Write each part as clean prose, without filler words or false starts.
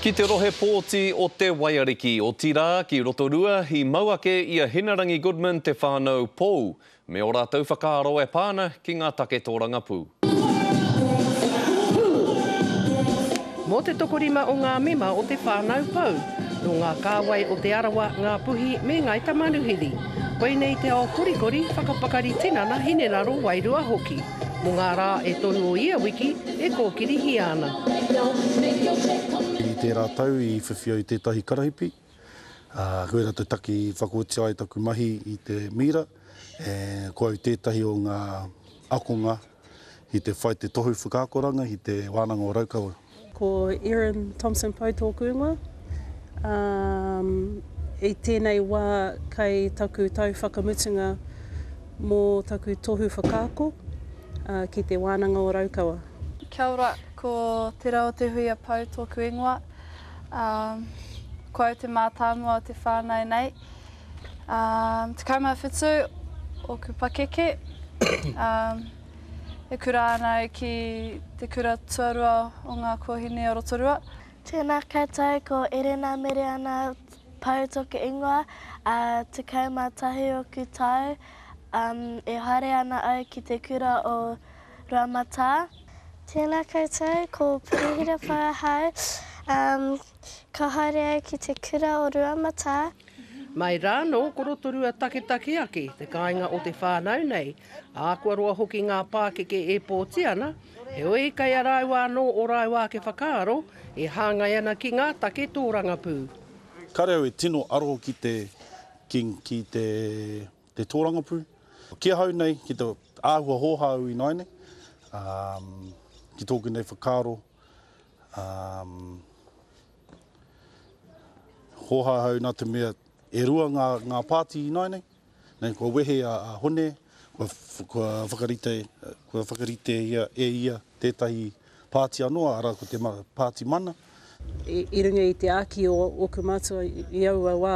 Ki te rohe pōti o Te Waiariki, otirā, ki Rotorua, i mau ake i a Hinerangi Goodman te whānau Pou, me ō rātou whakaaro e pā ana ki ngā take tōrangapū. Mō te tokorima o ngā mema o te whānau Pou, nō ngā kāwai o Te Arawa, Ngāpuhi me Ngāi Tamanuhiri. Koinei te ao korikori, whakapakari tinana, hinengaro, wairua hoki. Mō ngā rā e toru o ia wiki e kōkirihia ana. I tērā tau i whiwhi au i tētahi karahipi, ā, koirā te take i whakaotia ai taku mahi i te mīra, e, ko au tētahi o ngā akonga i te whai te tohu whakaakoranga i te Wānanga o Raukawa. Ko Erin Thompson Pou tōku ingoa. I tēnei wā kei taku tau whakamutunga mō taku tohu whakaako ki Te Wānanga o Raukawa. Kia ora, ko Te Rau o Te Huia Pou tōku ingoa. Ko au te mātāmua o te whānau nei. 17 ōku pakeke. E kura ana au ki te kura tuarua o ngā kōhine o Rotorua. Tēnā koutou, ko Erena Mereana Pou toku ingoa, ā, 11 oku tau, e haere ana au ki te kura o Ruamatā. Tēnā koutou, ko Pirihira Pou ahau, ka haere au ki te kura o Ruamatā. Mai rānō ko Rotorua taketake ake te kāinga o te whānau nei, ā, kua roa hoki ngā pākeke e pōti ana, heoi kei a rāua anō ō rāua ake whakaaro e hāngai ana ki ngā take tōrangapū. Kare au e tino aro ki te, ki, ki te, te tōrangapū. Ki ahau nei, ki te āhua hōhā au ināianei, ā, ki tōku nei whakaaro, ā, Hōhā ahau nā te mea e rua ngā, ngā pāti ināianei, nei kua wehe a, a Hone, kua, kua whakarite, kua whakarite ia, e ia tētahi pāti anō, arā ko te pāti mana. I, i runga i te āki o ōku mātua i aua wā,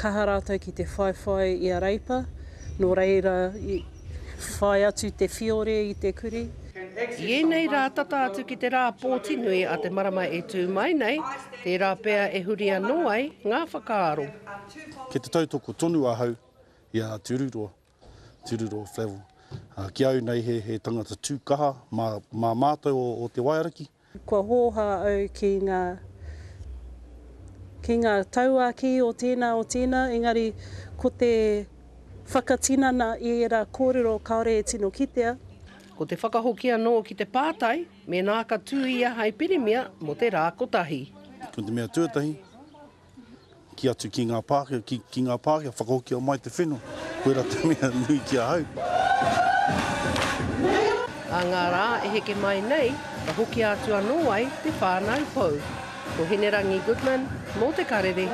kaha rātou ki te whaiwhai i a Reipa, nō reira i whai atu te whiore i te kurī. I ēnei rā tata atu ki te rā pōti nui a te marama e tū mai nei, tērā pea e huri anō ai ngā whakaaro. Kei te tautoko tonu ahau i a Te Ururoa, Te Ururoa Flavell. Ki au nei he, he tangata tū kaha mā, mā mātou o, o Te Waiariki. Kua hōhā au ki ngā, ki ngā tauākī o tēnā, o tēnā, engari ko te whakatinana i ērā kōrero kāore e tino kitea. Ko te whakahoki anō ki te pātai mēnā ka tū ia hai Pirimia mō te rā kotahi. Ko te mea tuatahi, Kī atu ki ngā Pākehā, ki, ki ngā Pākehā, whakahokia mai te whenua. Koirā te mea nui ki ahau. Ā ngā rā e heke mai nei, ka hokia atu anō ai te whānau pou. Ko Hinerangi Goodman, mō Te Karere.